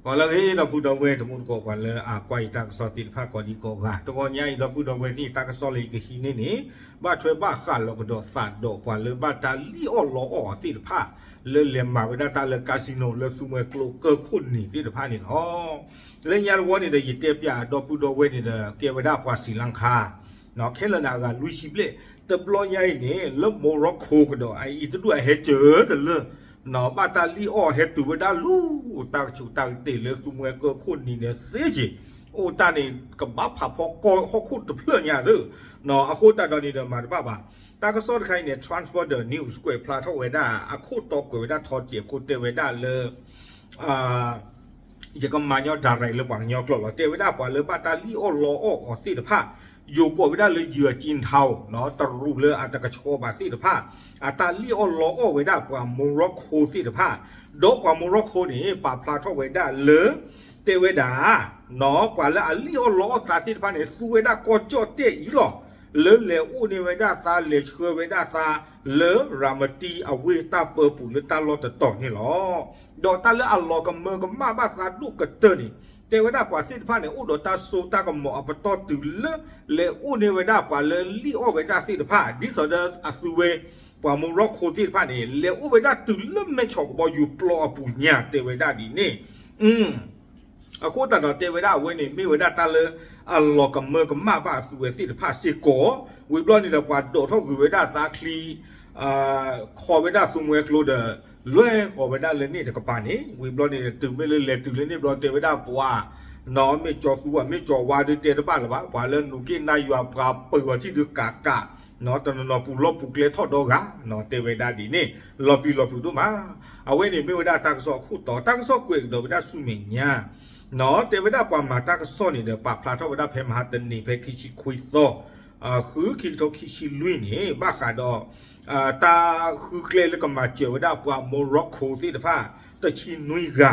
ဟါလၢအဂ့ၤ ဒီပုၢ်ဒီဝဲၢ်တံၤသကိး ပှၤလၢအကွၢ်ယတၢ်ကစီၣ်သ့ၣ်တဖၣ်ကိးဒံကိးဂၤ, တဂီၤညါအံၤ ဒီပုၢ်ဒီဝဲၢ်သ့ၣ် တၢ်ကစီၣ်လၢယကဟံးန့ၢ်န့ၣ် ဘၣ်ထွဲဘၣ်ဃးလီၤကဒီးသးဒီးပှၤလၢဘၣ်တၢ်လံၣ်အီၣ်လီအီၣ်အီၤသ့ၣ်တဖၣ် လၢလဲၤမၤဝဲဒၣ်တၢ်လၢ casino လၢသူမွဲကျိကၢၢ်ခိၣ်နံၤသ့ၣ်တဖၣ်န့ၣ်လီၤ. လၢညါတဝီန့ၣ်ဒီး ယတဲပၠးဒီပုၢ်ဒီဝဲၢ်န့ၣ်ဒီး ကဲဝဲဒၣ်ပှၤ Sri Lanka ခဲလၢာ်န့ၣ် အဂၤလွံၢ်ဆံဘျဲၣ်, တဘျီညါအံၤန့ၣ် လၢ Morocco ကဒီး အအံၤတဒူၣ်အဟဲစၢၤတလၢ ဘၣ်တၢ်လံၣ်အီၣ်ဟဲတုၤဝဲဒၣ်လၢ တၢ်ကဆူးတၢ်ကတ့ၢ်လၢသူမွဲကၢၢ်ခိၣ်နံၤန့ၣ်သ့က့ၤ, အိၣ်တၢ်န့ၣ် ကဘၣ်ဖးဖီကီၢ်ဟီၣ်ခိၣ်တဖျၢၣ်ညါသ့, အဃိသတးဒီးန့ၣ်ဒီး မၤတဘၣ်ဘၣ်. တၢ်ကစီၣ်တခါအံၤန့ၣ် Transporter News ကွဲးဖျါထီၣ်ဝဲဒၣ် အခိၣ်တီကွဲးဝဲဒၣ်ထီစဲးဖိတဲဝဲဒၣ်လၢ ယကမၤညီ direct လၢပှၤကညီကျိာ်လီၤ. တဲဝဲဒၣ်ပှၤလၢဘၣ်တၢ်လံၣ်အီၣ်လီအီၣ်အီၤသ့ၣ်တဖၣ် ယိၤကိးဝဲဒၣ်လၢ ယၢၤကၠံထီ တရူးလၢအတကဆှီဘၣ်သ့ၣ်တဖၣ် အတၢ်လံၣ်အီၣ်လီအီၣ်ဝဲဒၣ်ပှၤ Morocco သ့ၣ်တဖၣ်, ဒီးပှၤ Morocco န့ၣ် ပာ်ဖျါထီၣ်ဝဲဒၣ်လၢ တဲဝဲဒၣ် ပှၤလၢအလံၣ်အီၣ်လီအီၣ်သးသ့ၣ်တဖၣ်န့ၣ် သူဝဲဒၣ်ကီၢ်ကၠီၣ်တဲၣ်အံၤလီၤ. လၢလဲၤအိၣ်န့ၢ်ဝဲဒၣ်သး လဲၤဆှၢဝဲဒၣ်သး လၢ ရၤမတံအဝ့ၢ်တၢ်ပၢပူၤလၢတၢ်လီၢ်တတီၤန့ၣ်လီၤ. ဒီးတၢ်လၢအလီၤကမၢကမၣ်ဘၣ်သးဒိၣ်ကတၢၢ်န့ၣ် တဲဝဲဒၣ်ပှၤသ့ၣ်တဖၣ်န့ၣ် အိၣ်ဒီးတၢ်စိတၢ်ကမီၤအပတီၢ်တုၤလၢ လဲၤအိၣ်န့ၢ်ဝဲဒၣ်ပှၤလၢလံၣ်အီၣ်ဝဲဒၣ်သ့ၣ်တဖၣ် ဒ်သိးဒီးအသုဝဲ ပှၤ Morocco သ့ၣ်တဖၣ်န့ၣ် လဲၤအိၣ်ဝဲဒၣ်တုၤလၢမဲၢ်ဆီးကဘီယူၤပျီအပူၤညါ တဲဝဲဒၣ်ဒ်န့ၣ် အဃိသတးဒီးတဲဝဲဒၣ်အဝဲန့ၣ် မ့ၢ်ဝဲဒၣ်တၢ်လၢအလီၤကမၢကမၣ်ဘၣ်အသုဝဲသ့ၣ်တဖၣ်စ့ၢ်ကီး, ဝံၤဘျီန့ၣ်ဒီး ပှၤဒိးထီၣ်ဂုာ်ဝဲဒၣ်သးချံ ခီဝဲဒၣ်သူမွဲကျိဒီး လွဲၢ်ဃီၤဝဲဒၣ်လၢန့ၣ်တကပၤန့ၣ် ဝံၤဘျီန့ၣ် တုၤမ့ၢ်လၢလဲၤတုၤလၢန့ၣ်ဘျီတဲဝဲဒၣ်ပှၤ နီၢ်မ့ၢ်ကၠီၤသူဝဲ မ့ၢ်ကၠီၤဝါဒုးတဲတဘၣ်လၢၤဘၣ်, ပှၤလၢနူၤက့ၣ်နါယွၤပှၤပၢၤဂီၤထံၣ်ဒုးကးကး နီၢ်တနီၤနီၤပူၤလီၢ်ပူၤကျဲထီၣ်ဒီဂၤ နီၢ်တဲဝဲဒၣ်ဒ်န့ၣ် လီၤပျံၤလီၤဖုးဒိၣ်မး. အဝဲန့ၣ်မ့ၢ်ဝဲဒၣ်တၢ်ကစီၣ်အခိၣ်တီ, တၢ်ကစီၣ်ကွဲးကဒီးဝဲဒၣ်ဆူမဲာ်ညါ နီၢ်တဲဝဲဒၣ်ပှၤမၤတၢ်ကစီၣ်န့ၣ်ဒီး ပာ်ဖျါထီၣ်ဝဲဒၣ်ဖဲမဟါတနံၤ ဖဲခံဆံခွံသီ ဃုခံကထိခံဆံလွံၢ်န့ၣ် ဘၣ်ဃးဒီး တၢ်ဃုကျဲလၢကမၤစၢၤဝဲဒၣ်ပှၤ Morocco သ့ၣ်တဖၣ် တဆံနွံဂၤ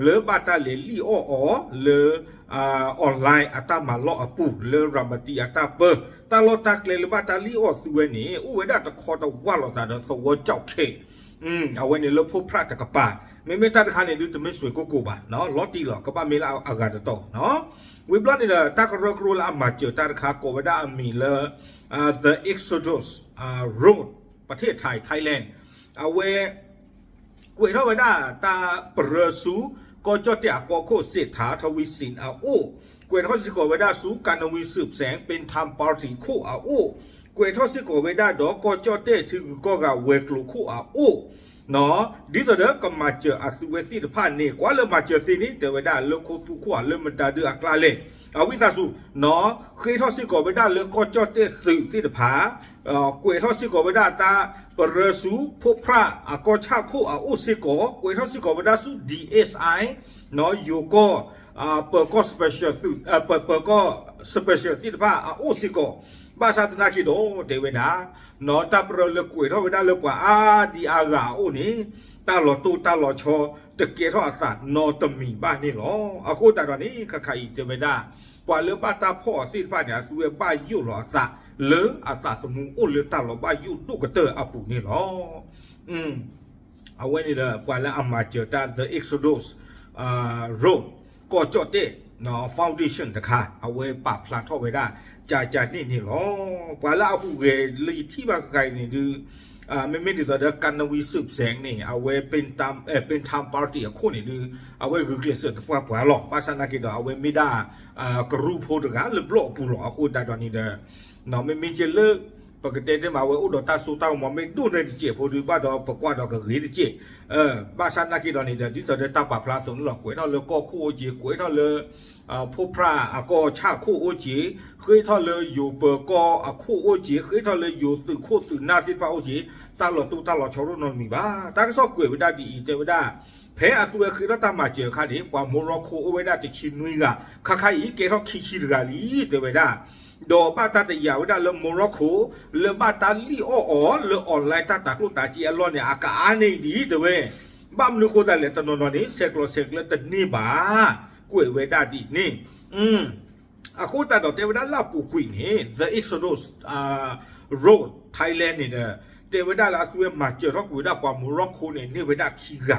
လၢဘၣ်တၢ်လဲၤလံၣ်အီၣ်အီၤလၢ online အတၢ်မၤလီၢ်အပူၤ လၢရၤမတံအတၢ်ပၢ တၢ်လီၢ်တၢ်ကျဲလၢဘၣ်တၢ်လံၣ်အီၣ်သုဝဲန့ၣ် အိၣ်ဝဲဒၣ်တခီတဝၢ်လိာ်သးဒီးသဝီကၠီၣ်ခဲ အဝဲန့ၣ်လၢဖိဖြၣ်တကပၤ, မ့မ့ၢ်တၢ်တခါန့ၣ်ဒုး တမ့ၢ်စွ့ၤကိၢ်ကိၢ်ဘၣ်, လီၤတံၢ်လီၤ ကဘၣ်မ့ၢ်လၢအဂၤတတီၤနီၤ. ဝံၤဘျီန့ၣ်ဒီး တၢ်ကရၢကရိလၢအမၤစၢၤတၢ်တခါ ကိးဝဲဒၣ်အမံၤလၢ The Exodus Road ပထ့ၣ် Thai Thailand အဝဲ ကွဲးထီၣ်ဝဲဒၣ်တၢ်ပရၢဆူ ကီၢ်ကၠီၣ်တဲၣ်အကီၢ်ခိၣ် စ့းထးထီဝံစံးအအိၣ်, ကွဲးထီၣ်စ့ၢ်ကီးဝဲဒၣ်ဆူ ကၣ်နဝံစုးစဲး ပ့ထၢၣ် party ခိၣ်အအိၣ်, ကွဲးထီၣ်စ့ၢ်ကီးဝဲဒၣ်ဒီး ကီၢ်ကၠီၣ်တဲၣ်ထံဂုၤကီၢ်ဂၤဝဲၤကျိၤခိၣ်အအိၣ် ဒ်သိးဒီးကမၤစၢၤအသုဝဲသ့ၣ်တဖၣ်န့ၣ် ကွၢ်လၢမၤစၢၤသ့န့ၣ် တဲဝဲဒၣ်လၢခိသူခိၣ်ဧါ လၢမတၤဒုးအကျါလဲၣ်, အဝံသးစူၤ ဃ့ထီၣ်စ့ၢ်ကီးဝဲဒၣ်လၢကီၢ်ကၠီၣ်တဲၣ်သုးသ့ၣ်တဖၣ် ကွဲးထီၣ်စ့ၢ်ကီးဝဲဒၣ်တၢ်ပရၢဆူ ဖိဖြၣ်အကီၢ်ဆၣ်ခိၣ်အအိၣ်စ့ၢ်ကီး, ကွဲးထီၣ်စ့ၢ်ကီးဝဲဒၣ်ဆူ DSI ယိၤကီၢ် ပၢၤကီၢ် ပၢၤကီၢ် special သ့ၣ်တဖၣ်အအိၣ်စ့ၢ်ကီး, ဘၣ်ဆၣ်သနာ်က့ဒီး တဲဝဲဒၣ် တၢ်ပရၢလၢကွဲးထီၣ်ဝဲဒၣ်လၢပှၤအါဒံအါဂၤအအိၣ်န့ၣ် တၢ်လီၤတိၢ်တၢ်လီၤဆီ တကဲထီၣ်အသးနီတမံၤဘၣ်န့ၣ်လီၤ. အဃိသတးဒီးန့ၣ် ခါခါအံၤတဲဝဲဒၣ် ပှၤလၢဘၣ်တၢ်ဖီၣ်အီၤသ့ၣ်တဖၣ်န့ၣ် အသုဝဲဘၣ်ယိၣ်လီၤအသး လၢအသးသမူအိၣ်လၢတၢ်လီၤဘၣ်ယိၣ်ဒိၣ်ကတၢၢ်အပူၤန့ၣ်လီၤ. အဝဲန့ၣ်ဒီး ပှၤလၢအမၤစၢၤတၢ် The Exodus Road ကီၢ်ကၠီၣ်တဲၣ် Foundation တခါ အဝဲပာ်ဖျါထီၣ်ဝဲဒၣ် ကကန့ၣ်န့ၣ်လီၤ. ပှၤလၢအဟူးဂဲၤလၢယထံၣ်ဘၣ်ခဲခါအံၤန့ၣ်ဒုး မ့မ့ၢ်ဒ်သိးဒီး ကၣ်နဝံစုးစဲးန့ၣ် အဝဲ ပ့ထၢၣ် party အခိၣ်န့ၣ်ဒုး အဝဲဂုာ်ကျဲးစၢးတပှၢ်ပှၢ်လီၤ. ဘၣ်ဆၣ်သနာ်က့ဒီး အဝဲမ့ၢ်ဒၣ် ကရူၢ်ဖိတဂၤလၢဘျီၣ်အပူၤလီၤ. အဃိသတးဒီးန့ၣ်ဒီး မ့မ့ၢ်ကဲလၢ ပကတဲတ့ၢ်မး အဝဲအိၣ်ဒီးတၢ်စိတၢ်ကမီၤမ့ၢ်ဒိၣ်န့ၢ်တစဲးဖိဒုးဘၣ်ဒီး ပကွၢ်ဒီးကဂ့ၤတစဲး, ဘၣ်ဆၣ်သနာ်က့ဒီးန့ၣ်ဒီး ဒ်သိးဒီးတၢ်ပာ်ဖျါအသိးန့ၣ်လီၤ. ကွဲးထီၣ်လၢကီၢ်ခိၣ်အိၣ်က့ၤ, ကွဲးထီၣ်လၢ ဖိဖြၣ်အကီၢ်ဆၣ်ခိၣ်အိၣ်က့ၤ, ဃ့ထီၣ်လၢယိၤပၢၤကီၢ်အခိၣ်အိၣ်က့ၤ, ဃ့ထီၣ်လၢယိၤသုးခိၣ်သုးနၢ်သ့ၣ်တဖၣ်အိၣ်က့ၤ, တၢ်လီၤတိၢ်တၢ်လီၤဆီဒိၣ်နီတမံၤဘၣ်. တၢ်ကစီၣ်ကွဲးဝဲဒၣ်ဒ်အံၤ တဲဝဲဒၣ် ဖဲအသုဝဲဃ့ထီၣ်တၢ်မၤစၢၤအခါန့ၣ် ပှၤ Morocco အိၣ်ဝဲဒၣ်တဆံနွံဂၤ, ခါခါအံၤကဲထီၣ်ခံဆံတဂၤလံ တဲဝဲဒၣ် ဒီးဘၣ်တၢ်တယာ်ဝဲဒၣ်လၢ Morocco လၢဘၣ်တၢ်လံၣ်အီၣ်အီၤလၢ online တၢ်တၤကျိၣ်တၤစ့အလီၢ်န့ၣ် အကအါန့ၢ်ဒံးတဲဝဲ, ဘၣ်မနုၤဃိသတးလဲၣ် တနီၤနီၤန့ၣ် ဆဲးကျိးဆဲးကျၢတန့ၢ်ဘၣ်, ကွဲးဝဲဒၣ်ဒ်န့ၣ် အဃိသတးဒီးတဲဝဲဒၣ်လၢအပူၤကွံာ်န့ၣ် The Exodus Road Thailand န့ၣ်ဒီး တဲဝဲဒၣ်လၢအသုဝဲမၤစၢၤထီၣ်ကွံာ်ဝဲဒၣ်ပှၤ Morocco န့ၣ် န့ၢ်ဝဲဒၣ်ခံဂၤ,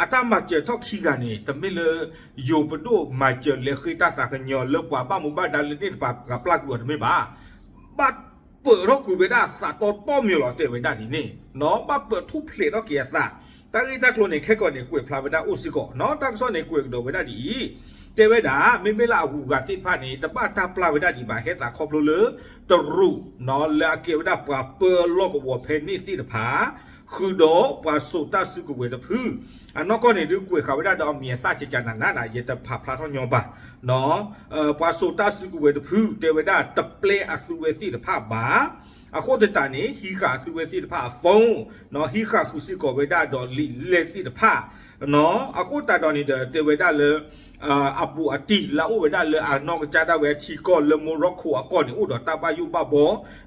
အတၢ်မၤစၢၤထီၣ်ခံဂၤန့ၣ် တမ့ၢ်လၢ ယိၤပဒိၣ်မၤစၢၤလဲၤဃ့တၢ်သးကညီၤလၢပှၤဘၣ်မူဘၣ်ဒါလၢန့ၣ်တပၤပှၤပျၢ်ကွံာ်အီၤတမ့ၢ်ဘၣ်. ဘၣ်ပၢၢ်ထီၣ်ကွံာ်ဝဲဒၣ်သးတီတီမ့ၢ်လီၤ တဲဝဲဒၣ်ဒ်န့ၣ်, ဘၣ်ပၢၢ်ထူၣ်ဖျဲးထီၣ်က့ၤအသး, တၢ်ဂ့ၢ်တၢ်ကျိၤန့ၣ် ခဲကီးန့ၣ် ကွဲးဖျါဝဲဒၣ်အိၣ်စ့ၢ်ကီး, တၢ်ကစီၣ်န့ၣ် ကွဲးကဒီးဝဲဒၣ်ဒ်အံၤ, တဲဝဲဒၣ် မ့မ့ၢ်လၢအဂုၤအဂၤသ့ၣ်တဖၣ်န့ၣ် တဘၣ်တၢ်ပျၢ်ဝဲဒၣ်ဒံးဘၣ် ဟဲသးခီဖျိလၢ တရူး လၢအကဲဝဲဒၣ်ပှၤပၢလီၢ်ကဝီၤဖဲန့ၣ်သ့ၣ်တဖၣ် ဃုာ်ဒီးပှၤစိာ်တၢ်စုကဝဲၤတဖု, အနီၢ်ကီၢ်န့ၣ်ဒုးကွဲးဃာ်ဝဲဒၣ်ဒီးအမံၤအသၣ်ကကနၤနးနး ယတဖးဖျါထီၣ်ညီဘၣ်, ပှၤစိာ်တၢ်စုကဝဲၤတဖု တဲဝဲဒၣ်တပျဲအသုဝဲသ့ၣ်တဖၣ်ဘၣ်, အဃိသတးန့ၣ် ဟံးဃာ်အသုဝဲသ့ၣ်တဖၣ်အ phone, ဟံးဃာ်ဃုာ်စ့ၢ်ကီးဝဲဒၣ်ဒီးလံာ်လဲၢ်သ့ၣ်တဖၣ်, အဃိသတးဒီးန့ၣ်ဒီး တဲဝဲဒၣ်လၢ အဘူးအတံၢ်လၢအအိၣ်ဝဲဒၣ်လၢအနီၢ်ကစၢ်ဒၣ်ဝဲအထံကီၢ်လၢ Morocco အကီၢ်န့ၣ် အိၣ်ဒီးတၢ်ဘၣ်ယိၣ်ဘၣ်ဘီ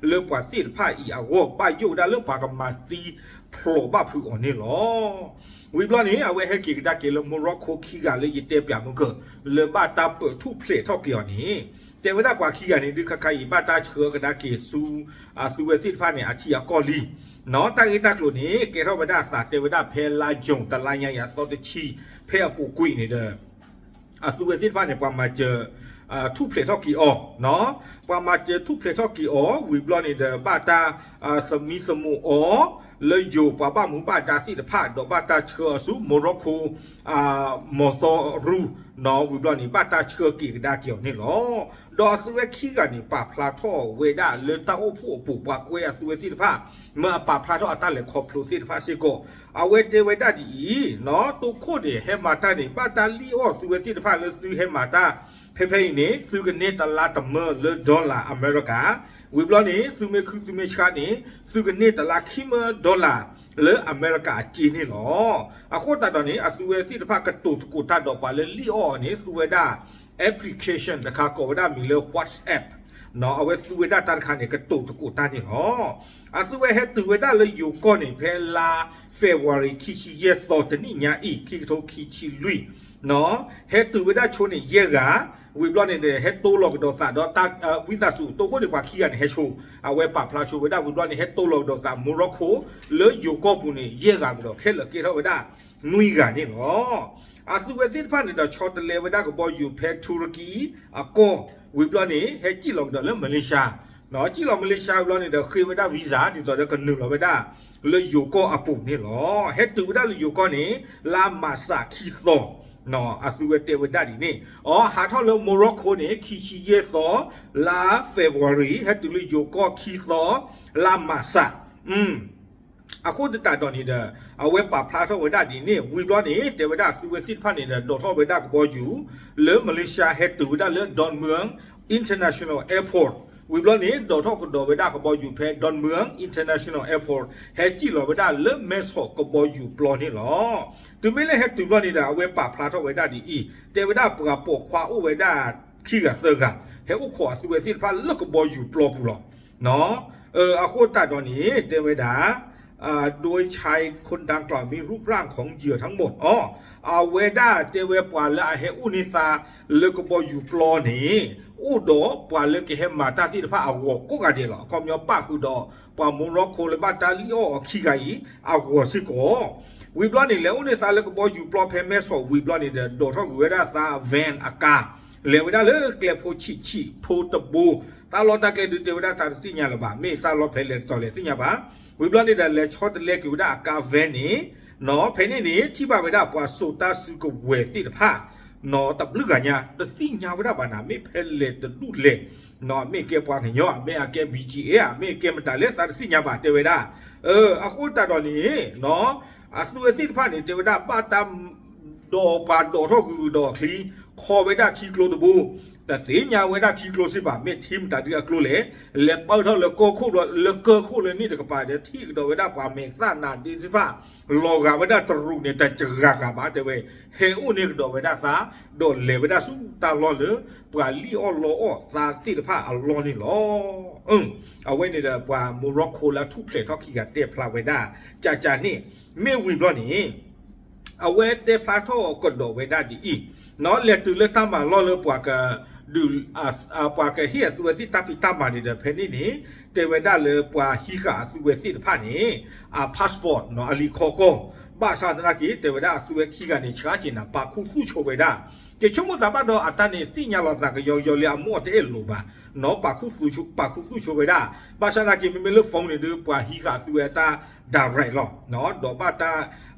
လၢပှၤသ့ၣ်တဖၣ်အံၤအဂီၢ် ဘၣ်ယိၣ်ဝဲဒၣ်လၢပှၤကမၤသံဖျိးဘၣ်ဖုးအီၤန့ၣ်လီၤ. ဝံၤဘျီန့ၣ် အဝဲဟဲက့ၤကဒါက့ၤလၢ Morocco ခံဂၤလၢယတဲပၠးမုၢ်ကၢၢ် လၢဘၣ်တၢ်ပၢၢ်ထူၣ်ဖျဲးထီၣ်က့ၤအီၤန့ၣ်, တဲဝဲဒၣ်ပှၤခံဂၤန့ၣ် ဒုးခါခါအံၤ ဘၣ်တၢ်ဆှၢကဒါက့ၤဆူ အသုဝဲသ့ၣ်တဖၣ်န့ၣ် အထံအကီၢ်လံ. တၢ်ဂ့ၢ်တၢ်ကျိၤန့ၣ် ကဲထီၣ်ဝဲဒၣ်အသးတဲဝဲဒၣ်ဖဲလါယူၤ တလါညါအံၤအသီတဆံ ဖဲအပူၤကွံာ်န့ၣ်ဒီး အသုဝဲသ့ၣ်တဖၣ်န့ၣ် ပှၤမၤစၢၤထူၣ်ဖျဲးထီၣ်က့ၤအီၤ, ပှၤမၤစၢၤထူၣ်ဖျဲးထီၣ်က့ၤအီၤ ဝံၤဘျီန့ၣ်ဒီး ဘၣ်တၢ်သမံသမိးအီၤ လၢယိၤပှၤဘၣ်မူဘၣ်ဒါသ့ၣ်တဖၣ် ဒီးဘၣ်တၢ်ဆှၢအီၤဆူ Morocco မီၤသီရူ ဝံၤဘျီန့ၣ် ဘၣ်တၢ်ဆှၢက့ၤကဒါက့ၤအီၤန့ၣ်လီၤ. ဒီးအသုဝဲခံဂၤန့ၣ် ပာ်ဖျါထီၣ်ဝဲဒၣ်လၢတၢ်အိၣ်ဖှိၣ်အပူၤ ပှၤကွဲးအသုဝဲသ့ၣ်တဖၣ် မ့ၢ်အပာ်ဖျါထီၣ်အတၢ်လဲၤခီဖျိသ့ၣ်တဖၣ်စ့ၢ်ကီး, အဝဲတဲဝဲဒၣ်ဒ်အံၤ, တိခိၣ်န့ၣ် ဟဲမၤတၢ်န့ၣ် ဘၣ်တၢ်လံၣ်အီၣ်သုဝဲသ့ၣ်တဖၣ်လၢသုဟဲမၤတၢ် ဖဲဖဲအံၤန့ၣ် သုကန့ၢ်တလါတမၢလၢ dollar အမဲရကၤ, ဝံၤဘျီန့ၣ် သုမ့ၢ်ခုသုမ့ၢ်ဆှါန့ၣ် သုကန့ၢ်တလါခံမၢ dollar လၢအမဲရကၤအစ့န့ၣ်လီၤ. အဃိသတးဒီးန့ၣ် အသုဝဲသ့ၣ်တဖၣ်ကတိၤသကိးတၢ်ဒီးပှၤလၢလံၣ်အီၣ်အီၤန့ၣ် သူဝဲဒၣ် application တခါကိးဝဲဒၣ်မံၤလၢ WhatsApp, အဝဲသူဝဲဒၣ်တၢ်တခါန့ၣ် ကတိၤသကိးတၢ်န့ၣ်လီၤ. အသုဝဲဟဲတုၤဝဲဒၣ်လၢယိၤကီၢ်န့ၣ် ဖဲလါ February ခံဆံယဲၢ်သီတနံၣ်ညါအံၤ ခံကထိခံဆံလွံၢ် ဟဲတုၤဝဲဒၣ်ဆိန့ၣ်ယဲၢ်ဂၤ, ဝံၤဘျီန့ၣ်ဒီး ဟဲတိလီၤကဒီးသးဒီး ဝံသးစူၤ တိခိၣ်န့ၣ်ပှၤခံဂၤန့ၣ် ဟဲဆိ, အဝဲပာ်ဖျါဆိဝဲဒၣ် ဝံၤဘျီန့ၣ် ဟဲတိလီၤကဒီးသး Morocco လၢယိၤကီၢ်ပူၤန့ၣ် ယဲၢ်ဂၤကဒီး ခဲလၢာ်ကဲထီၣ်ဝဲဒၣ် နွံဂၤန့ၣ်လီၤ. အသုဝဲသ့ၣ်တဖၣ်န့ၣ်ဒီး ဆီတလဲဝဲဒၣ်ကဘီယူၤဖဲ ထူရကံအကီၢ်, ဝံၤဘျီန့ၣ် ဟဲစံၣ်လီၤကဒီးလၢ Malaysia, စံၣ်လီၤ Malaysia ဝံၤဘျီန့ၣ်ဒီး ဃ့ဝဲဒၣ် visa ဒ်သိးဒီးကနုာ်လီၤဝဲဒၣ် လၢယိၤကီၢ်အပူၤန့ၣ်လီၤ. ဟဲတုၤဝဲဒၣ်လၢယိၤကီၢ်န့ၣ် လါမၢ်ၡးခံသီ, အသုဝဲတဲဝဲဒၣ်ဒ်န့ၣ်, အဟးထီၣ်လၢ Morocco န့ၣ် ခံဆံယဲၢ်သီ လါ February, ဟဲတုၤလၢယိၤကီၢ်ခံသီ လါမၢ်ၡး အဃိသတးဒီးန့ၣ်ဒီး အဝဲပာ်ဖျါထီၣ်ဝဲဒၣ်ဒ်န့ၣ် ဝံၤဘျီန့ၣ် တဲဝဲဒၣ်အသုဝဲသ့ၣ်တဖၣ်န့ၣ်ဒီး ဒိးထီၣ်ဝဲဒၣ်ကဘီယူၤ လၢ Malaysia ဟဲတုၤဝဲဒၣ်လၢ Don Mueang International Airport, ဝံၤဘျီန့ၣ် ဒိးထီၣ်ကဒီးဝဲဒၣ်ကဘီယူၤဖဲ Don Mueang International Airport, ဟဲစံၣ်လီၤဝဲဒၣ်လၢ မဲဆီး ကဘီယူၤပျီန့ၣ်လီၤ. တုၤမ့ၢ်လၢဟဲတုၤဘျီန့ၣ်ဒီး အဝဲပာ်ဖျါထီၣ်ဝဲဒၣ်ဒ်အံၤ, တဲဝဲဒၣ်ပှၤပိာ်ခွါအိၣ်ဝဲဒၣ်ခံဂၤသၢဂၤ ဟဲအိၣ်ခိးအသုဝဲသ့ၣ်တဖၣ်လၢကဘီယူၤပျီပူၤလီၤ. အဃိသတးဒီးန့ၣ် တဲဝဲဒၣ် โดยชายคนดังกล่าวมีรูปร่างของเหยื่อทั้งหมด အီၤ, အဝဲဒၣ်တဲဝဲပှၤလၢအဟဲအိၣ်န့ၢ်သါလၢကဘီယူၤပျီန့ၣ် အိၣ်ဒီးပှၤလၢကဟဲမၤတၢ်သ့ၣ်တဖၣ်အဂီၤကိးဂၤဒဲးလီၤ. အခီပညီပၣ်ဃုာ်ဒီး ပှၤ Morocco လၢဘၣ်တၢ်လံၣ်အီၣ်အီၤခံဂၤအံၤ အဂီၤစ့ၢ်ကီး ဝံၤဘျီန့ၣ် လဲၤအိၣ်န့ၢ်သါလၢကဘီယူၤပျီဖဲ မဲဆီး ဝံၤဘျီန့ၣ်ဒီး ဒိးထီၣ်ကွံာ်ဝဲဒၣ်သး van အကါ လဲၤဝဲဒၣ်လၢကျဲဖိဆံးဆံး ဖိတဘိ, တၢ်လီၢ်တၢ်ကျဲဒုးတဲဝဲဒၣ်သးတသ့ၣ်ညါလၢၤဘၣ်, မ့ၢ်တၢ်လီၢ်ဖဲလဲၣ်တတီၤလဲၣ်သ့ၣ်ညါဘၣ်. ဝံၤဘျီန့ၣ်ဒီး လဲၤဆီတလဲက့ၤဝဲဒၣ်အကါ van န့ၣ်, ဖဲန့ၣ်န့ၣ် ထံၣ်ဘၣ်ဝဲဒၣ်ပှၤစိာ်တၢ်စုကဝဲၤသ့ၣ်တဖၣ် တဘျုးဂၤညါ တသ့ၣ်ညါဝဲဒၣ်ဘၣ်နၤ မ့ၢ်ဖဲလဲၣ်တဒူၣ်လဲၣ်, မ့ၢ်ကဲပှၤကညီဧါ, မ့ၢ်အကဲ B G A ဧါ, မ့ၢ်ကဲမတၤလဲၣ်သးတသ့ၣ်ညါဘၣ် တဲဝဲဒၣ်. အဃိသတးဒီးန့ၣ် အသုဝဲသ့ၣ်တဖၣ်န့ၣ် တဲဝဲဒၣ်ဘၣ်တၢ် ဒီးပှၤဒိးထီၣ်ဂုၤဒီးချံ, ခီဝဲဒၣ်ထံကျိတဘိ, တသ့ၣ်ညါဝဲဒၣ်ထံကျိစ့ၢ်ဘၣ် မ့ၢ်ထံမတၤဒုအကျိလဲၣ်, လဲၤပၢၢ်ထီၣ်လၢကီၢ်ခိၣ်လၢကီၢ်ခိၣ်လၢန့ၣ်တကပၤဒီး ထံၣ်ကဒီးဝဲဒၣ်ပှၤမဲာ်သၣ်နါဒ့သ့ၣ်တဖၣ်, လီၤဂာ်ဝဲဒၣ်တရူးန့ၣ် တစှၤဂၤဘၣ်တဲဝဲ, ဟဲအိၣ်န့ၢ်ကဒီးဝဲဒၣ်သး, ဒီးလဲၤဝဲဒၣ်ဆူတၢ်လီၢ်လၢ ပှၤလံၣ်အီၣ်လီအီၣ်သးသ့ၣ်တဖၣ်အလီၢ်န့ၣ်လီၤ. အဝဲန့ၣ်ဒီးပှၤ Morocco လၢထူၣ်ဖျဲးထီၣ်ခံဂၤတဲဖျါဝဲဒၣ် ကၠးကၠးန့ၣ်, မ့ၢ်ဝံၤဘျီန့ၣ် အဝဲတဲဖျါထီၣ်ကဒီးဝဲဒၣ်ဒ်အံၤ, လဲၤတုၤလၢတၢ်မၤလီၢ်လၢပှၤက ဒုး ပှၤကဟ့ၣ်အသုဝဲသ့ၣ်တၢ်ဖံးတၢ်မၤန့ၣ်ဒီး ဖဲန့ၣ်န့ၣ် တဲဝဲဒၣ်လၢပှၤဟံးဃာ်အသုဝဲသ့ၣ်တဖၣ်န့ၣ် အ passport အလံာ်ခီကီၢ် ဘၣ်ဆၣ်သနာ်က့ တဲဝဲဒၣ်အသုဝဲခံဂၤန့ၣ် ဆှါက့ၤနၤ ပာ်ခူသူၣ်ဆိဝဲဒၣ်, ကဆိကမိၣ်သးဘၣ်ဒီးအတၢ်န့ၣ် သ့ၣ်ညါလီၤသးကယီကယီလၢအမိၢ်တအဲၣ်လိာ်ဘၣ်, နီၢ် ပာ်ခူသူၣ်ဆိဝဲဒၣ်, ဘၣ်ဆၣ်သနာ်က့ မ့မ့ၢ်လၢ phone န့ၣ်ဒုး ပှၤဟံးဃာ်အသုဝဲအတၢ် direct လီၤ, နီၢ် ဒီးဘၣ်တၢ်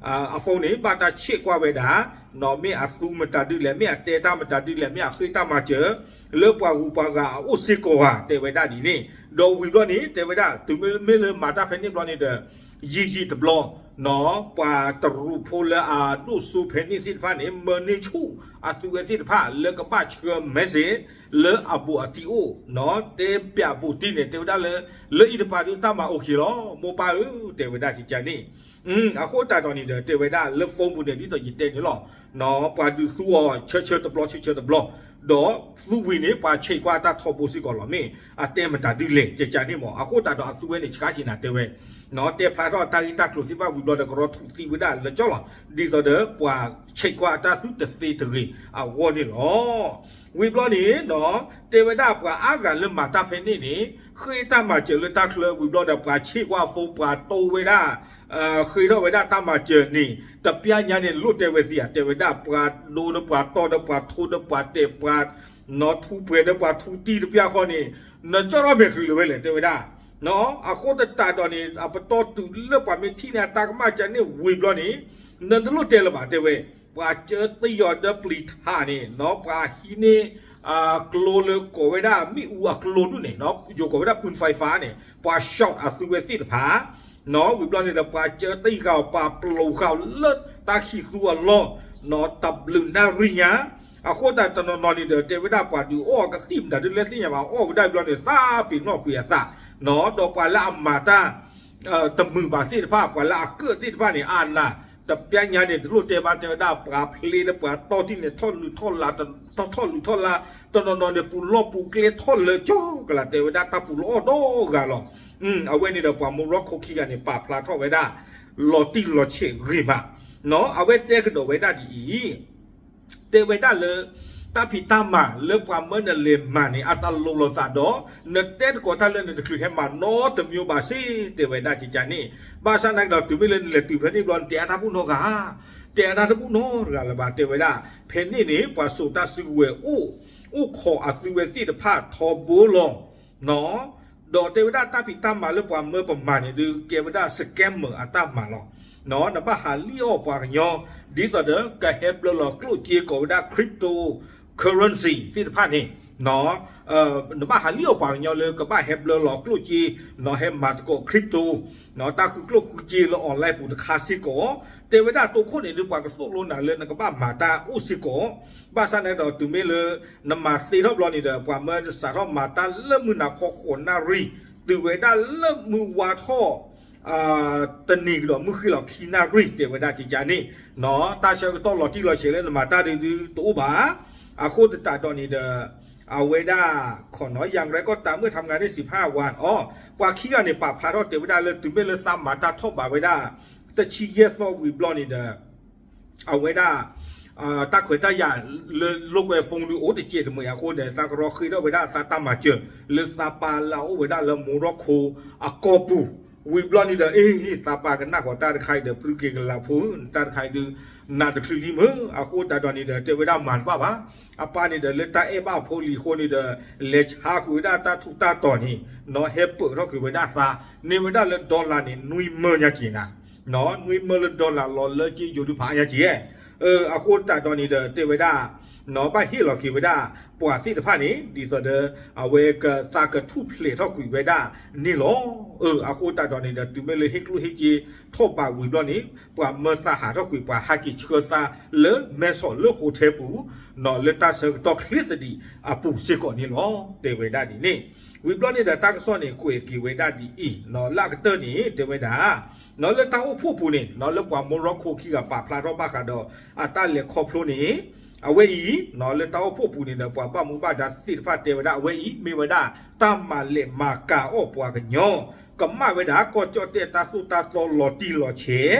အ phone န့ၣ် ဘၣ်တၢ်ဆဲးကွၢ်ဝဲဒၣ်, နီၢ် မ့ၢ်အသူမတၤဒုလဲၣ် မ့ၢ်အတဲတၢ်မတၤဒုလဲၣ် မ့ၢ်အဃ့တၢ်မၤစၢၤ လၢပှၤဂုၤပှၤဂၤအအိၣ်စ့ၢ်ကီးဧါ တဲဝဲဒၣ်ဒ်န့ၣ်, ဒီးဝံၤဘျီန့ၣ် တဲဝဲဒၣ် တုၤမ့မ့ၢ်လၢမၤတၢ်ဖဲန့ၣ်ဘျီန့ၣ်ဒီး ယံာ်ယံာ်တဘျီ, နီၢ် ပှၤတရူးဖိလၢအဒိၣ်စိဖဲန့ၣ်သ့ၣ်တဖၣ်န့ၣ် မၢန့ၢ်ဆူၣ်အသုဝဲသ့ၣ်တဖၣ်လၢကဘၣ်ဆှၢ message လၢအဘူးအတံၢ်အိၣ်, နီၢ် တဲပျးဘူးတံၢ်န့ၣ် တဲဝဲဒၣ်လၢ လၢအံၤတပၤဒုးတၢ်မၤအိၣ်က့ၤလီၤ မိၢ်ပၢ်ဧၢ တဲဝဲဒၣ်ကကန့ၣ်, အဃိသတးဒီးန့ၣ်ဒီး တဲဝဲဒၣ်လၢ phone ပူၤန့ၣ် ဒ်သိးယတဲန့ၣ်လီၤ, နီၢ် ပှၤဒုးသူအီၤဆၢဆၢတဘျီဆၢဆၢတဘျီ, ဒီးသူဝံၤန့ၣ် ပှၤဆဲးကွၢ်အတၢ်ထီဘိစ့ၢ်ကီးလီၤ မ့ၢ်အတဲမတၤဒုလဲၣ် ကကန့ၣ်မး, အဃိသတးဒီးအသုဝဲန့ၣ် ဆှါက့ၤနၤ တဲဝဲ, နီၢ် တဲဖျါထီၣ်တၢ်ဂ့ၢ်တၢ်ကျိၤသ့ၣ်တဖၣ်ဝံၤဘျီဒီး ကရီထူးသံဝဲဒၣ်လၢကၠီလီၤ, ဒ်သိးဒီးပှၤဆဲးကွၢ်အတၢ်သူတသ့တဂ့ၤအဂီၢ်န့ၣ်လီၤ. ဝံၤဘျီန့ၣ် နီၢ် တဲဝဲဒၣ်ပှၤအါဂၤလၢမၤတၢ်ဖဲန့ၣ်န့ၣ် ဃ့တၢ်မၤစၢၤလၢတၢ်ချၢဝံၤဘျီဒီး ပှၤဆဲးကွၢ် phone ပှၤတီဝဲဒၣ် ဃ့ထီၣ်ဝဲဒၣ်တၢ်မၤစၢၤန့ၣ် တပျၢ်ညါန့ၣ် လိၣ်တဲဝဲသ့ဧါ တဲဝဲဒၣ် ပှၤဒိဒီးပှၤတီဒီးပှၤထိဒီးပှၤတဲာ်ပှၤ နီၢ် ထူပှဲၤဒီးပှၤထူတံၢ်တပျၢ်ဃီန့ၣ် နကၠီထီၣ်မဲာ်ချုးလၢၤဝဲလဲၣ် တဲဝဲဒၣ်, နီၢ် အဃိသတးဒီးန့ၣ် အပတီၢ်တုၤလၢပှၤမ့ၢ်ထံၣ်န့ၢ်အတၢ်ကမၣ်ကန့ၣ်ဝံၤဘျီန့ၣ် နတလိၣ်တဲလၢၤဘၣ် တဲဝဲ, ပှၤကၢသံအီၤဒီးပျံၤထးန့ၣ် နီၢ် ပှၤဟံးန့ၢ် ကျိလၢကိးဝဲဒၣ်မ့ၣ်အူအကျိဒူၣ်န့ၣ် နီၢ် ယိၤကိးဝဲဒၣ် ปืนไฟฟ้า န့ၣ် ပှၤ shot အသုဝဲသ့ၣ်တဖၣ်, နီၢ် ဝံၤဘျီန့ၣ်ဒီး ပှၤကၢသံဃာ်အီၤ ပှၤပျိးဃာ်အီၤလၢတၢ်ခံးသူအလီၢ်, နီၢ် တဘျုးနၣ်ရံၣ်ညါ, အဃိသတးတနီၤနီၤန့ၣ်ဒီး တဲဝဲဒၣ်ပှၤဒုးအီၣ်ကသံၣ်မတၤဒုလဲၣ်သ့ၣ်ညါဘၣ် အီၣ်ဝဲဒၣ်ဘျီန့ၣ် သးပ့ၤနီၣ်ကွံာ်အသး, နီၢ် ဒီးပှၤလၢအမၤတၢ် တမုာ်ဘၣ်သ့ၣ်တဖၣ် ပှၤလၢအကၢၣ်သ့ၣ်တဖၣ်န့ၣ် အနၢ် တပျၢ်ညါန့ၣ် တလိၣ်တဲဘၣ် တဲဝဲဒၣ် ပှၤဖျ့လၢပှၤတီၢ်တံၢ်န့ၣ် ထီၣ်လုၢ်ထီၣ်လါ ထီၣ်လုၢ်ထီၣ်လါ, တနီၤနီၤန့ၣ် ပူၤလီၢ်ပူၤကျဲထီၣ်လၢကၠီကလး တဲဝဲဒၣ်တၢ်ပူၤလီၢ်အီၣ်ဒီဂၤလီၤ. အဝဲန့ၣ်ဒီးပှၤမိၢ်ရီခိၣ်ခံဂၤန့ၣ် ပာ်ဖျါထီၣ်ဝဲဒၣ် လီၤတံၢ်လီၤဆဲးဂ့ၤမး, နီၢ် အဝဲတဲကဒီးဝဲဒၣ်ဒ်အံၤ တဲဝဲဒၣ်လၢ တၢ်ဖံးတၢ်မၤလၢပှၤမၢနလဲၤမၤန့ၣ် အတၢ်လိၤလိာ်သးဒီး နတဲသကိးတၢ်လၢနတချုးဟဲမၤနီတမံၤဘၣ်စ့ၢ် တဲဝဲဒၣ်ကကန့ၣ်, ဘၣ်ဆၣ်သနာ်က့ဒီး တုၤမ့ၢ်လၢနလဲၤတုၤဖဲန့ၣ်ဘျီ နတဲအတၢ်ဘူၣ်နီတဂၤ, တဲအတၢ်တဘူၣ်နီတဂၤလၢၤဘၣ် တဲဝဲဒၣ်, ဖဲန့ၣ်န့ၣ် ပှၤစိာ်တၢ်စုကဝဲၤအိၣ်, အိၣ်ခိးအသုဝဲသ့ၣ်တဖၣ်ထီဘိလီၤ နီၢ် ဒီးတဲဝဲဒၣ်တၢ်ဖံးတၢ်မၤလၢပှၤမၢပမၤန့ၣ်ဒုး ကဲဝဲဒၣ် scammer အတၢ်မၤလီၤ. နီၢ် နဘၣ်ဟးလံၣ်အီၣ်ပှၤကညီ ဒ်သိးဒီး ကဟဲဘျၢလီၤကျိၣ်စ့ကိးဝဲဒၣ် cryptocurrency သ့ၣ်တဖၣ်န့ၣ်, နီၢ် နဘၣ်ဟးလံၣ်အီၣ်ပှၤကညီလၢကဘၣ်ဟဲဘျၢလီၤကျိၣ်စ့, နီၢ် ဟဲမၤသကိး crypto, နီၢ် တၢ်ဃုကျိၣ်ဃုစ့လၢ online ပူၤတခါစ့ၢ်ကီး, တဲဝဲဒၣ်တိခိၣ်န့ၣ်ဒုး ပှၤကသိၣ်လိနၤလၢနကဘၣ်မၤတၢ်အိၣ်စ့ၢ်ကီး, ဘၣ်ဆၣ်သနာ်က့ဒီး တုၤမ့ၢ်လၢ နမၤသ့ထီၣ်ဘျီန့ၣ်ဒီး ပှၤမၢစးထီၣ်မၤတၢ်လၢမုၢ်နၤခီဃိးနၣ်ရံၣ်, တုၤဝဲဒၣ်လၢမုၢ်ဝါထီၣ် တနံၤကဒီးမုၢ်ဃ့ၢ်လီၤခံနၣ်ရံၣ် တဲဝဲဒၣ်ကကန့ၣ်, နီၢ် တၢ်ဆၢကတီၢ်လီၤတံၢ်လီၤဆဲးလၢနမၤတၢ်ဒုးဒုးတအိၣ်ဘၣ်. အဃိသတးဒီးန့ၣ်ဒီး အဝဲဒၣ် ခီနီၢ် ယၤရဲၣ်ကီၢ်တၢ်မုၢ်ထါမုၢ်ဂၤန့ၣ် စံးဖးဝါ အီၤ ပှၤခံဂၤန့ၣ် ပာ်ဖျါထီၣ်တဲဝဲဒၣ်လၢ တုၤမ့ၢ်လၢသးမၤတၢ်ထီၣ်ဘးဝဲဒၣ် တဆံယဲၢ်သီဝံၤဘျီန့ၣ်ဒီး အဝဲဒၣ် တၢ်ခွဲးတၢ်ယာ်လၢလိာ်ကွဲ phone ဒုးအိၣ်တစဲးတမှဲၤအဃိန့ၣ် သးကရီဃ့ထီၣ်ဝဲဒၣ်သးတၢ်မၤစၢၤ လၢသးပၢ်လၢအအိၣ်ဝဲဒၣ်လၢမိၢ်ရီခိၣ်အကီၢ်ပူၤ, ဝံၤဘျီန့ၣ်ဒီး အ့ သးပၢ်ကနၣ်ဃီၤတၢ်တခါအံၤဒီး ဖုက့ၤကလးဖိ တၢ်တခါအံၤဒုး နးတချုးလံမ့ၢ် အဃိသတးဒီးန့ၣ်ဒီး တဲဝဲဒၣ်မၤတဘၣ်ဘၣ်, အပၢ်န့ၣ်ဒီးလၢတၢ်အဲၣ်ဘၣ်အဖိလံၤအဃိန့ၣ်ဒီး လဲၤဆါကွံာ်ဝဲဒၣ်တၢ်ထူးတၢ်တီၤန့ၣ် နီၢ် ဟဲပၢၢ်ထီၣ်ကွံာ်ဝဲဒၣ်သး န့ၢ်ဝဲဒၣ်လၢ dollar န့ၣ် နွံမၢညါက့ၤနၤ နီၢ် နွံမၢလၢ dollar လီၤလၢက့ယိၤဒုးဖးညါက့ၤ, အဃိသတးဒီးန့ၣ်ဒီး တဲဝဲဒၣ် နီၢ် ဘၣ်ဟ့ၣ်လီၤက့ၤဝဲဒၣ် ပှၤသ့ၣ်တဖၣ်န့ၣ် ဒ်သိးဒီး အဝဲကသးကထူၣ်ဖျဲးထီၣ်ကွံာ်ဝဲဒၣ်န့ၣ်လီၤ. အဃိသတးဒီးန့ၣ်ဒီး တုၤမ့ၢ်လၢဟ့ၣ်ကျိၣ်ဟ့ၣ်စ့ထီၣ်ဘးဝံၤဘျီန့ၣ် ပှၤမၢသးဟးထီၣ်ကွံာ် ပှၤဟးက့ၤဆှၢသးလၢမဲဆီးလၢ hotel ပူၤ နီၢ် လၢတၢ်ဆၢကတီၢ်ချ့သဒံးအပူၤစ့ၢ်ကီးန့ၣ်လီၤ. တဲဝဲဒၣ်ဒ်န့ၣ်, ဝံၤဘျီန့ၣ်ဒီး တၢ်ကစီၣ်န့ၣ် ကွဲးက့ၤဝဲဒၣ်ဒ်အံၤ နီၢ် လၢအကတၢၢ်န့ၣ် တဲဝဲဒၣ် နီၢ် လၢတၢ်အိၣ်ဖှိၣ်ပူၤန့ၣ် နီၢ် လၢပှၤမိၢ်ရီခိၣ်ခံဂၤပာ်ဖျါထီၣ်ဘၣ်ဃးဒီး အတၢ်လဲၤခီဖျိန့ၣ် အဝဲအံၤ နီၢ် လၢတၢ်အိၣ်ဖှိၣ်ပူၤန့ၣ်ဒီး ပှၤဘၣ်မူဘၣ်ဒါသ့ၣ်တဖၣ်တဲဝဲဒၣ် အဝဲအံၤ မ့ၢ်ဝဲဒၣ် တၢ်မၤလဲၢ်မၤကၤအီၣ်ပှၤကညီ ကမၣ်ဝဲဒၣ် ကီၢ်ကၠီၣ်တဲၣ်တၢ်သိၣ်တၢ်သီလီၤတံၢ်လီၤဆဲး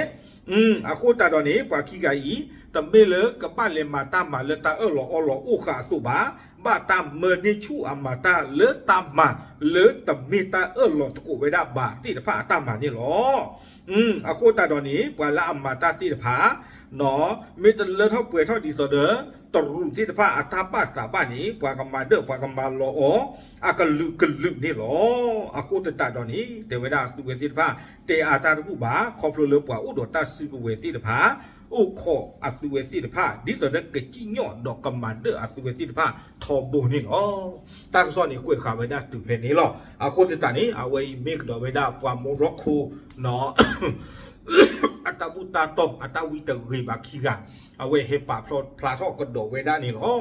အဃိသတးဒီးန့ၣ် ပှၤခံဂၤအံၤ တမ့ၢ်လၢကဘၣ်လဲၤမၤတၢ်မၤလၢတၢ်အၢၣ်လီၤအီလီၤအိၣ်ဃာ်အသိးဘၣ်, ဘၣ်တၢ်မၢန့ၢ်ဆူၣ်အမၤတၢ်လၢတၢ်မၤလၢတမ့ၢ်တၢ်အၢၣ်လီၤသကိးဝဲဒၣ်ဘၣ်သ့ၣ်တဖၣ်အတၢ်မၤန့ၣ်လီၤ. အဃိသတးဒီးန့ၣ် ပှၤလၢအမၤတၢ်သ့ၣ်တဖၣ် မ့ၢ်တလၢထီၣ်ပှဲၤထီၣ်ဒ်သိးဒီး တရူးသ့ၣ်တဖၣ်အတၢ်ဘၣ်သးဘၣ်န့ၣ် ပှၤကမၤဒၢၣ်ပှၤကမၤလီၤအီၤ အကလုာ်ကလုာ်န့ၣ်လီၤ. အဃိသတးဒီးန့ၣ် တဲဝဲဒၣ်အသုဝဲသ့ၣ်တဖၣ် တဲအါတၢ်တဘူၣ်ဘၣ် ခီဖျိလၢပှၤအိၣ်ဒီးတၢ်စုကဝဲၤသ့ၣ်တဖၣ် အိၣ်ခိးအသုဝဲသ့ၣ်တဖၣ် ဒ်သိးဒီးကစံၣ်ညီၣ်ဒီးကမၤဒၢၣ်အသုဝဲသ့ၣ်တဖၣ်ထီဘိန့ၣ်လီၤ. တၢ်ကစီၣ်န့ၣ်ကွဲးဃာ်ဝဲဒၣ်တုၤဖဲန့ၣ်လီၤ. အဃိသတးန့ၣ် အဝဲအံၤမ့ၢ်ကဒီးဝဲဒၣ်ပှၤမိၢ်ရီခိၣ် အတၢ်ဘူၣ်တၢ်တီၢ်အတၢ်ဝံတဂ့ၤဘၣ်ခံဂၤ အဝဲဟဲပာ်ဖျါထီၣ်ကဒီးဝဲဒၣ်န့ၣ်လီၤ.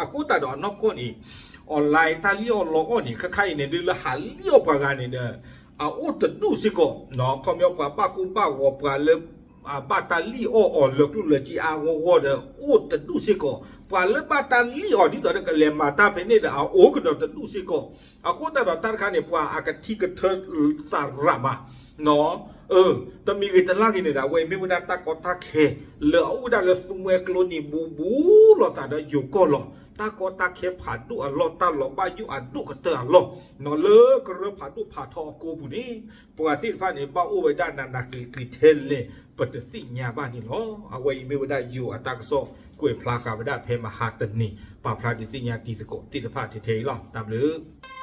အဃိသတးဒီးအနီၢ်ကီၢ်န့ၣ် online တၢ်လံၣ်အီၣ်လီအီၣ်န့ၣ် ခဲခါအံၤန့ၣ် ဒ်လၢဟးလံၣ်အီၣ်ပှၤဂၤန့ၣ်ဒီး အအိၣ်တဒူၣ်စ့ၢ်ကီး ခီပညီပှၤဘၣ်ကူဘၣ်ဂီၤပှၤလၢ ဘၣ်တၢ်လံၣ်အီၣ်အီၤလၢကျိၣ်လၢစ့အါဂီၢ်ဂီၢ်ဒီး အိၣ်တဒူၣ်စ့ၢ်ကီး ပှၤလၢဘၣ်တၢ်လံၣ်အီၤဒ်သိးဒီးကလဲၤမၤတၢ်ဖဲန့ၣ်ဒီး အအိၣ်ကဒီးတဒူၣ်စ့ၢ်ကီး. အဃိသတးဒီးတၢ်တခါန့ၣ် ပှၤအကထံၣ်ကထၢသးရးမး တမံၤဂ့ၤတလါဂ့ၤန့ၣ်ဒီး အဝဲမ့ၢ်ဝဲဒၣ်တၢ်ကီတၢ်ခဲ လၢအအိၣ်ဝဲဒၣ်လၢသူမှဲကျိနံၤဘူးဘူးလိာ်သးဒီးယိၤကီၢ်လီၤ. တၢ်ကီတၢ်ခဲဖးဒိၣ်အလီၢ် တၢ်လီၤဘၣ်ယိၣ်အဒိၣ်ကတၢၢ်အလီၢ် လၢကရၢဖးဒိၣ်ဖးထီအကိပူၤန့ၣ် ပှၤသ့ၣ်တဖၣ်န့ၣ် ဘၣ်အိၣ်ဝဲဒၣ်နးနးကျံၤကျံၤထဲလဲၣ် ပတသ့ၣ်ညါဘၣ်န့ၣ်လီၤ. အဝဲအံၤမ့ၢ်ဝဲဒၣ်ယိၤအတၢ်ကစီၣ်ကွဲးဖျါဃာ်ဝဲဒၣ်ဖဲမဟါတနံၤ ပာ်ဖျါဒုးသ့ၣ်ညါတံၤသကိးသ့ၣ်တဖၣ်ထဲထဲအံၤလီၤ. တၢ်ဘျုး